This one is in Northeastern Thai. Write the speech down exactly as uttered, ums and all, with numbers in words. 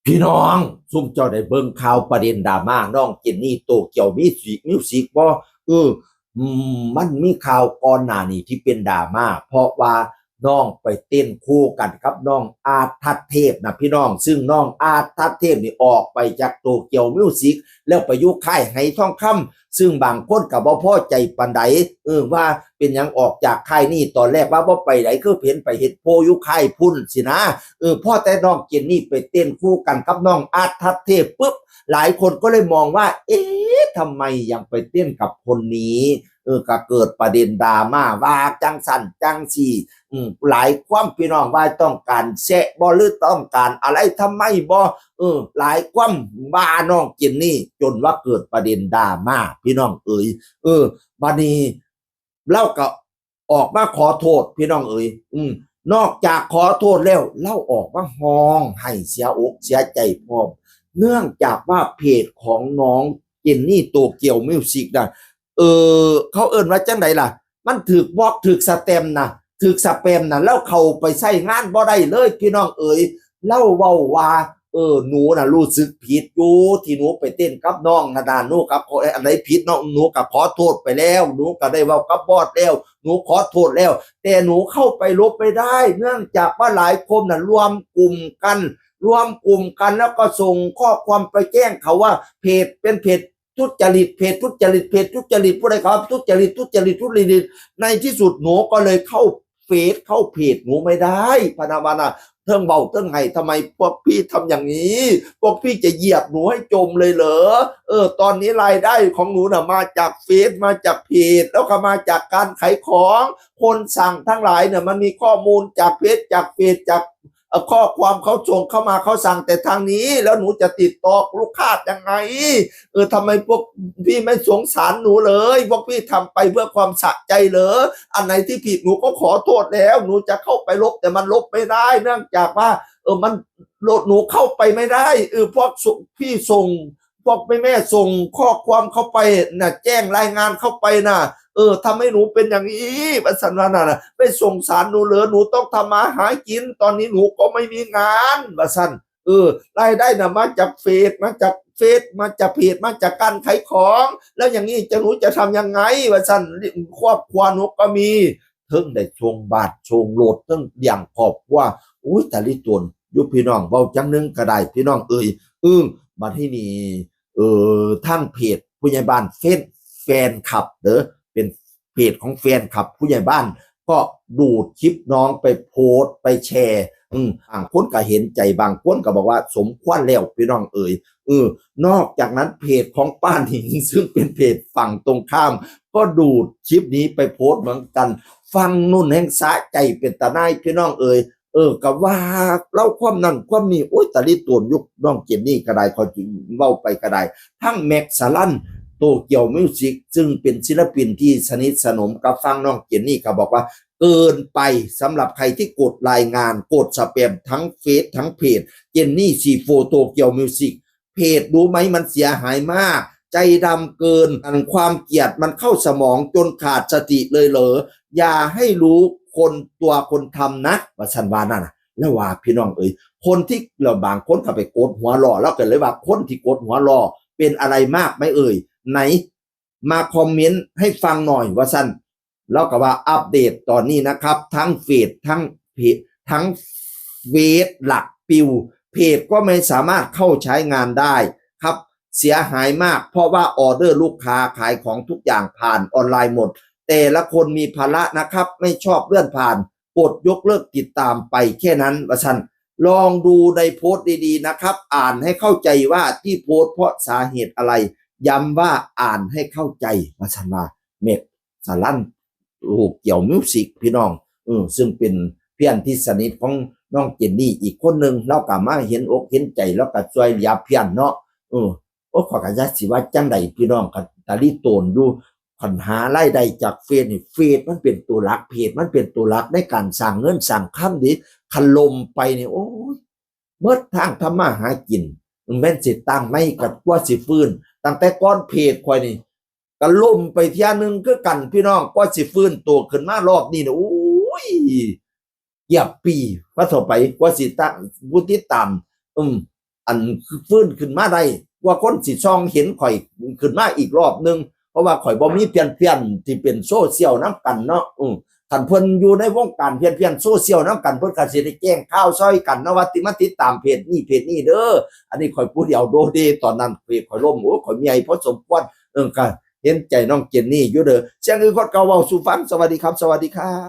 พี่น้อง ซุมเจ้าได้เบิ่งข่าวประเด็นดราม่าน้องเจนนี่โตเกียวมิวสิก มิวสิกบ่ เออ อืม มันมีข่าวก่อนหน้านี้ที่เป็นดราม่า เพราะว่าน้องไปเต้นคู่กันกับน้องอาร์ตทัศเทพนะพี่น้อง ซึ่งน้องอาร์ตทัศเทพนี่ออกไปจากโตเกียวมิวสิก แล้วไปอยู่ค่ายไหทองคำ ซึ่งบางคนก็บ่พอใจปานใด เออ ว่าเป็นหยังออกจากค่ายนี้ ตอนแรกว่าบ่ไปไหน คือเห็นไปเฮ็ดโพอยู่ค่ายพุ้นสินะ เออ พอแต่น้องเจนนี่ไปเต้นคู่กันกับน้องอาร์ตทัศเทพปุ๊บ หลายคนก็เลยมองว่า เอ๊ะ ทำไมยังไปเต้นกับคนนี้ เออ ก็เกิดประเด็นดราม่าว่าจังสั่นจังสี่ อืม หลายความพี่น้องว่าต้องการแซะบ่ หรือต้องการอะไร ทำไมบ่ เออ หลายความว่าน้องเจนนี่ จนว่าเกิดประเด็นดราม่า พี่น้องเอ๋ย เออ บัดนี้ เล่าก็ออกมาขอโทษ พี่น้องเอ๋ย อืม นอกจากขอโทษแล้ว เล่าออกมาฮ้องไห้เสียอกเสียใจพร้อม เนื่องจากว่าเพจของน้องเจนนี่โตเกียวมิวสิกนะ เออ เขาเอิ้นว่าจังใดล่ะ มันถืกบล็อก ถืกสแปมนะ ถืกสแปมนะ แล้วเข้าไปใช้งานบ่ได้เลย พี่น้องเอ๋ย เล่าเว้าว่า เออ หนูน่ะรู้สึกผิดอยู่ที่หนูไปเต้นกับน้องนะ หนูกับ อันใดผิดเนาะ หนูก็ขอโทษไปแล้ว หนูก็ได้เว้ากับบอสแล้ว หนูขอโทษแล้ว แต่หนูเข้าไปลบไม่ได้ เนื่องจากว่าหลายคนน่ะรวมกลุ่มกัน รวมกลุ่มกันแล้วก็ส่งข้อความไปแจ้งเขาว่าเพจเป็นเพจทุจริต เพจทุจริต เพจทุจริต ผู้ใดเขาทุจริต ทุจริต ทุจริต ในที่สุดหนูก็เลยเข้าเฟซเข้าเพจหนูไม่ได้ พะนะวานะ เทิงเว้าเทิงไห้ ทำไมพวกพี่ทำอย่างนี้ พวกพี่จะเหยียบหนูให้จมเลยเหรอ เออ ตอนนี้รายได้ของหนูน่ะมาจากเฟซ มาจากเพจ แล้วก็มาจากการขายของ คนสั่งทั้งหลายเนี่ยมันมีข้อมูลจากเพจ จากเฟซ จาก เอ่อ ข้อความเขาส่งเข้ามา เขาสั่งแต่ทางนี้ แล้วหนูจะติดต่อลูกค้ายังไง เออ ทำไมพวกพี่ไม่สงสารหนูเลย พวกพี่ทำไปเพื่อความสะใจเหรอ อันไหนที่ผิดหนูก็ขอโทษแล้ว หนูจะเข้าไปลบแต่มันลบไม่ได้ เนื่องจากว่า เออ มัน หนูเข้าไปไม่ได้ เออ พวกส่ง พี่ส่ง พวกแม่ๆส่งข้อความเข้าไปน่ะ แจ้งรายงานเข้าไปน่ะ เออ ทำให้หนูเป็นอย่างนี้ ว่าซั่นว่าน่ะ ไม่สงสารหนูเหรอ หนูต้องทำมาหากิน ตอนนี้หนูก็ไม่มีงาน ว่าซั่น เออ รายได้น่ะมาจากเฟซ มาจากเฟซ มาจากเพจ มาจากการขายของ แล้วอย่างนี้จะ หนูจะทำยังไง ว่าซั่น ครอบครัวหนูก็มี เทิงได้ส่งบ้าน ส่งรถ เทิงเลี้ยงครอบครัว อุ้ย ตะลิตนอยู่พี่น้อง เว้าจังหนึ่งก็ได้ พี่น้องเอ๋ย เออ บัดทีนี้ เออ ทางเพจผู้ใหญ่บ้าน เฟซ แฟนคลับเด้อ เป็นเพจของแฟนคลับผู้ใหญ่บ้าน ก็ดูดคลิปน้องไปโพสต์ไปแชร์ อืม บางคนก็เห็นใจ บางคนก็บอกว่าสมควรแล้ว พี่น้องเอ๋ย เออ นอกจากนั้นเพจของป้าหนิง ซึ่งเป็นเพจฝั่งตรงข้าม ก็ดูดคลิปนี้ไปโพสต์เหมือนกัน ฟังนู่นแห่งสะใจเป็นตาหน่าย พี่น้องเอ๋ย เออ ก็ว่าเล่าความนั่นความนี่ โอ้ย ตะลิตนอยู่ น้องเจนนี่ก็ได้ ขอจิเว้าไปก็ได้ ทั้งแม็กสลัน โตเกียวมิวสิก ซึ่งเป็นศิลปินที่สนิทสนมกับฝั่งน้องเจนนี่ ก็บอกว่าเกินไป สำหรับใครที่กดรายงาน กดสแปมทั้งเฟซทั้งเพจ เจนนี่ซีโฟ โตเกียวมิวสิก เพจรู้ไหมมันเสียหายมาก ใจดำเกิน อันความเกลียดมันเข้าสมองจนขาดสติเลยเหรอ อย่าให้รู้คนตัวคนทำนะ ว่าซั่นว่านั่นน่ะ แล้วว่าพี่น้องเอ๋ย คนที่ แล้วบางคนก็ไปกดหัวล้อ แล้วก็เลยว่าคนที่กดหัวล้อเป็นอะไรมากไหมเอ่ย ไหน มาคอมเมนต์ให้ฟังหน่อย ว่าซั่น แล้วก็ว่าอัปเดตตอนนี้นะครับ ทั้งเฟซ ทั้งเพจ ทั้งเฟซหลักปิว เพจก็ไม่สามารถเข้าใช้งานได้ครับ เสียหายมาก เพราะว่าออเดอร์ลูกค้าขายของทุกอย่างผ่านออนไลน์หมด แต่ละคนมีภาระนะครับ ไม่ชอบเลื่อนผ่าน กดยกเลิกติดตามไปแค่นั้น ว่าซั่น ลองดูในโพสต์ดีๆนะครับ อ่านให้เข้าใจว่าที่โพสต์เพราะสาเหตุอะไร ย้ำว่าอ่านให้เข้าใจ ว่าซั่นว่า แม็กสลัน โตเกียวมิวสิก พี่น้อง เออ ซึ่งเป็นเพื่อนที่สนิทของน้องเจนนี่อีกคนหนึ่ง แล้วก็มาเห็นอกเห็นใจ แล้วก็ช่วยเหลือเพื่อนเนาะ เออ โอ้ ข้อยก็จักสิว่าจังใด พี่น้อง ก็ตะลิตนอยู่ คันหารายได้จากเฟซนี่ เฟซมันเป็นตัวหลัก เพจมันเป็นตัวหลักในการสร้างเงินสร้างคำเด้ คันล่มไปนี่ โอ้ย หมดทางทำมาหากิน แม่นสิตั้งใหม่ก็กว่าสิฟื้น ตั้งแต่ก่อนเพจข้อยนี่ ก็ล่มไปเทื่อหนึ่งคือกัน พี่น้อง กว่าสิฟื้นตัวขึ้นมารอบนี้นี่ โอ้ย เกือบปี ว่าเท่าไป กว่าสิตั้งผู้ติดตาม อืม อันฟื้นขึ้นมาได้ กว่าคนสิส่องเห็นข่อยขึ้นมาอีกรอบหนึ่ง เพราะว่าข่อยบ่มีเพื่อนๆที่เป็นโซเชียลนำกันเนาะ อือ คันเพิ่นอยู่ในวงการเพื่อนๆโซเชียลนำกัน เพิ่นก็สิได้แจ้งข่าวซอยกันเนาะ ว่าติมาติดตามเพจนี้เพจนี้เด้อ อันนี้ข่อยผู้เดียวโดเด ตอนนั้นเพจข่อยล่ม โอ้ ข่อยเมื่อยพอสมควร เออ ก็เห็นใจน้องเจนนี่อยู่เด้อ เสียงคือคนเก่าเว้าสู่ฟัง สวัสดีครับ สวัสดีครับ